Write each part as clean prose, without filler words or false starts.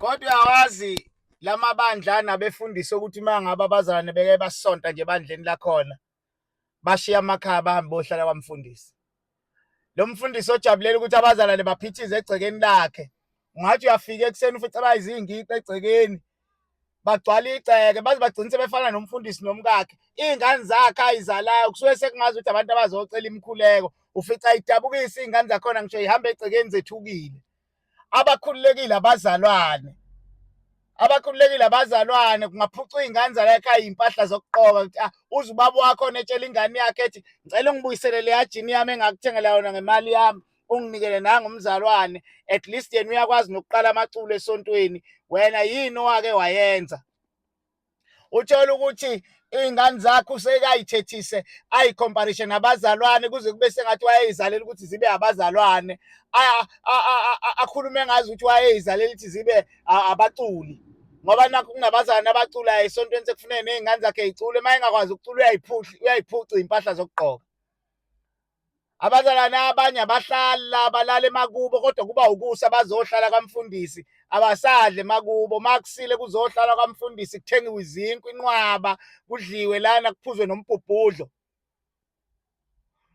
Kodwa uyawazi lamabandla nabefundisi ukuthi uma ngabe abazalwane beke basonta nje ebandleni lakhona bashiya amakhaya bahambe bohlala kwamfundisi. Lo mfundisi ojabulela ukuthi abazalwane baphithize egcekeni lakhe. Ungathi uyafika ekuseni ufice bayizingiqe egcekeni. Bagcwala igceke baze bagcine sebefana nomfundisi nomkakhe. Iy'ngane zakhe ayizalayo kusuke sekungazi ukuthi abantu abazocela imikhuleko. Ufica idabukisa iy'ngane zakhona ngisho ihamba egcekeni zethukile. Abakhululekile abazalwane, abakhululekile abazalwane. Kungaphucwa iy'ngane zala ekhaya iy'mpahla zokuqoka ukuthi ah, uze ubaba wakho etshela ingane yakhe ethi ngicela ungibuyisele leya jini yami engakuthengela yona ngemali yami, unginikele nangu umzalwane. At least yena uyakwazi nokuqala amaculo esontweni, wena yini owake wayenza? Uthola ukuthi iy'ngane zakhe usekayithethise ayicomparishe nabazalwane kuze kube sengathi wayeyizalela ukuthi zibe abazalwane, akhulume ngazi ukuthi wayeyizalela ukuthi zibe abaculi, ngoba nakho kunabazalwane abaculayo esontweni, sekufuneka ney'ngane zakhe y'cule. Uma engakwazi ukucula uyayiphuca iy'mpahla zokugqoka. Abazalwane abanye abahlali la, balala emakubo, kodwa kuba ukusa bazohlala kwamfundisi, abasadle emakubo. Makusile kuzohlala kwamfundisi, kuthengiwe izinkwa inqwaba, kudliwe lana, kuphuzwe nombhubhudlo.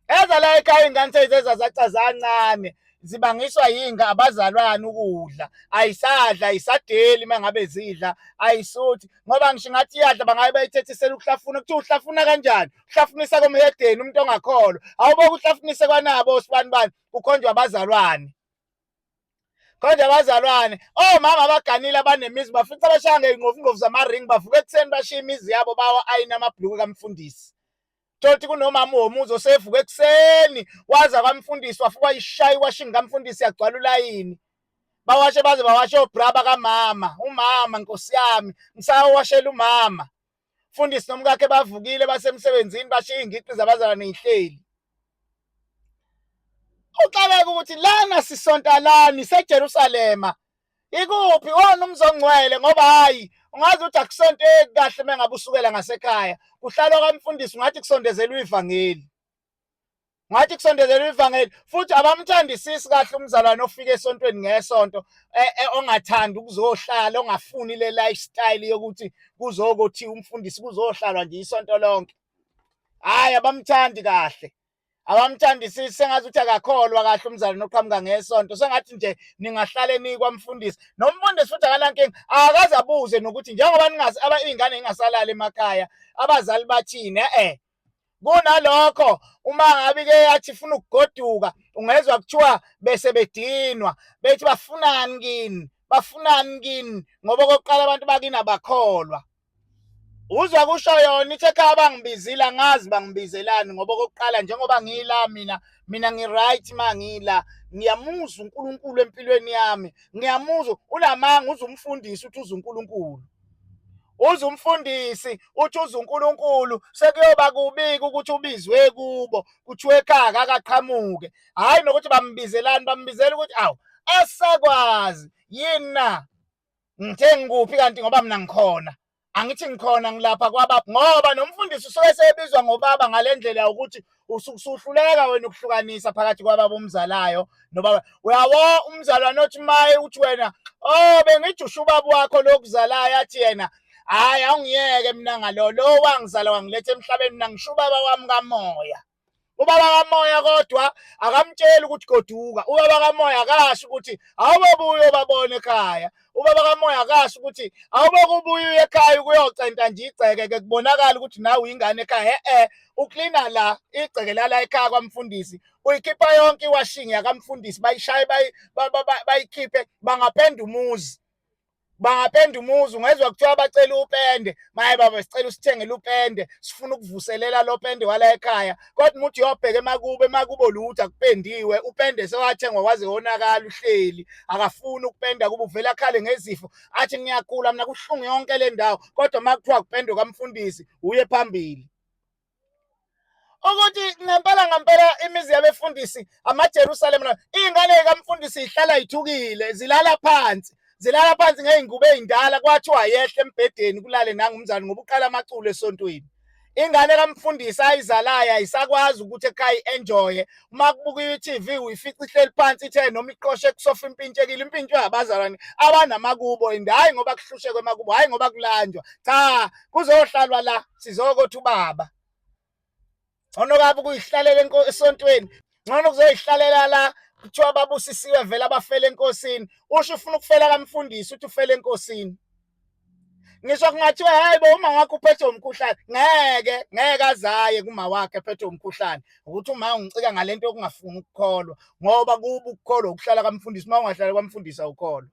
Eza la ekhaya iy'ngane seyizeza zaca zancane, zibangiswa yinga abazalwane ukudla, ayisadla ayisadeli uma ngabe zidla ayisuthi, ngoba ngisho ngathi iyadla bangabe bayithethisela ukuhlafuna. Kuthiwa uhlafuna kanjani? Uhlafunisa komhedeni umuntu ongakholwa, awuboke uhlafunise kwanabo osibani bani, kukhonjwa abazalwane, khonjwa abazalwane. Omama abaganile abanemizi bafica bashaya ngey'nqovungqovu zamaringi, bavuka ekuseni bashiya imizi yabo bawa ayina amabhuluku kamfundisi. Thola ukuthi kunomama womuzi osevuka ekuseni waza kwamfundisi, wafika wayishaya iwashing kamfundisi yagcwala ulayini, bawashe baze bawashe obra bakamama. Umama, nkosi yami, ngisawashela umama. Mfundisi nomkakhe bavukile basemsebenzini, bashiya iy'ngiqi zabazalwane y'hleli. Uxakeka ukuthi lana sisontalani seJerusalema, ikuphi wona umzi ongcwele? Ngoba hayi, ungazi ukuthi akusonteki kahle uma ngabe usukela ngasekhaya kuhlalwa kwamfundisi, ungathi kusondezelwa ivangeli, ngathi kusondezelwa ivangeli. Futhi abamthandisisi kahle umzalwane ofika esontweni ngesonto, ongathandi ukuzohlala, ongafuni le lifestyle yokuthi kuzokuthi umfundisi kuzohlalwa nje isonto lonke. Hhayi, abamthandi kahle, abamthandisisi, sengathi ukuthi akakholwa kahle umzalwane oqhamuka ngesonto, sengathi nje ningahlale nikwamfundisi. Nomfundisi futhi akanankinga, akaze abuze nokuthi njengoba ningazi iy'ngane ingasalali emakhaya abazali bathini. E-e, kunalokho uma ngabe ke yathi ifuna ukugoduka, ungezwa kuthiwa bese bedinwa bethi bafunani kini, bafunani kini, ngoba okokuqala abantu bakini abakholwa. Uzwa kusho yona ithi ekhaya bangibizile, angazi bangibizelani, ngoba okokuqala njengoba ngila mina, mina ngi-right ma ngila, ngiyamuzwa uNkulunkulu empilweni yami, ngiyamuzwa. Unamanga, uze umfundisi uthi uze uNkulunkulu, uze umfundisi uthi uze uNkulunkulu. Sekuyoba kubi-ke ukuthi ubizwe kubo kuthiwe ekhaya akaqhamuke, hhayi nokuthi bambizelani, bambizela ukuthi awu asakwazi yini na, ngithe ngikuphi kanti, ngoba mina ngikhona, angithi ngikhona ngilapha kwababa, ngoba nomfundisi usuke sebizwa ngobaba ngale ndlela yokuthi usuhluleka wena ukuhlukanisa phakathi kwababa omzalayo nobaba. Uyawo umzalwane othi maye uthi wena, oh bengijusha ubaba wakho lokuzalayo, athi yena hhayi awungiyeke mina ngalo lo wangizala wangiletha emhlabeni, mina ngisho ubaba wami kamoya. Ubaba kamoya kodwa akamtsheli ukuthi goduka. Ubaba kamoya akasho ukuthi awubobuye ubabone ekhaya. Ubaba kamoya akasho ukuthi awubokubuye uye ekhaya ukuyocenta nje igceke ke kubonakala ukuthi nawe uyingane ekhaya. E-e, uklina la igceke lala ekhaya kwamfundisi, uyikhipha yonke iwashing yakamfundisi, bayishaye bayikhiphe, bangapenda umuzi, bangapenda umuzi. Ungezwa kuthiwa bacela upende, maye baba sicela usithengele upende, sifuna ukuvuselela lo pende wala ekhaya. Kodwa uma uthi uyobheka emakubo, emakubo lutho, akupendiwe, upende sewathengwa waze wonakala, uhleli, akafuni ukupenda kuba uvele akhale ngezifo, athi ngiyagula mina, kuhlungu yonke le ndawo. Kodwa uma kuthiwa kupendwe kamfundisi, uye phambili. Ukuthi ngempela ngempela imizi yabefundisi amaJerusalem, iy'ngane kamfundisi ihlala ithukile, zilala phansi, zilala phansi ngey'ngubo ey'ndala, kwathiwa yehle embhedeni kulale nangumzali ngoba uqala amaculo esontweni. Ingane kamfundisi ayizalayo ayisakwazi ukuthi ekhaya i-enjoye. Uma kubuka i-TV uyifica ihleli phansi ithe noma iqoshe kusofa impintshekile, impintshwe abazalwane abanamakubo and hhayi ngoba kuhlushekwe emakubo, hhayi ngoba kulanjwa. Cha, kuzohlalwa la sizokothi ubaba. Ngcono kabi ukuyihlalela esontweni, ngcono kuzoyihlalela la kuthiwa babusisiwe vele abafela enkosini. Usho ufuna ukufela kamfundisi uthi ufela enkosini. Ngisho kungathiwa hayi bo uma wakho uphethwe umkhuhlane, ngeke ngeke azaye kuma wakhe ephethwe umkhuhlane. Ukuthi uma ungicika ngalento yokungafuni ukukholwa, ngoba kuba ukukholwa ukuhlala kamfundisi, uma ungahlali kwamfundisi awukholwa.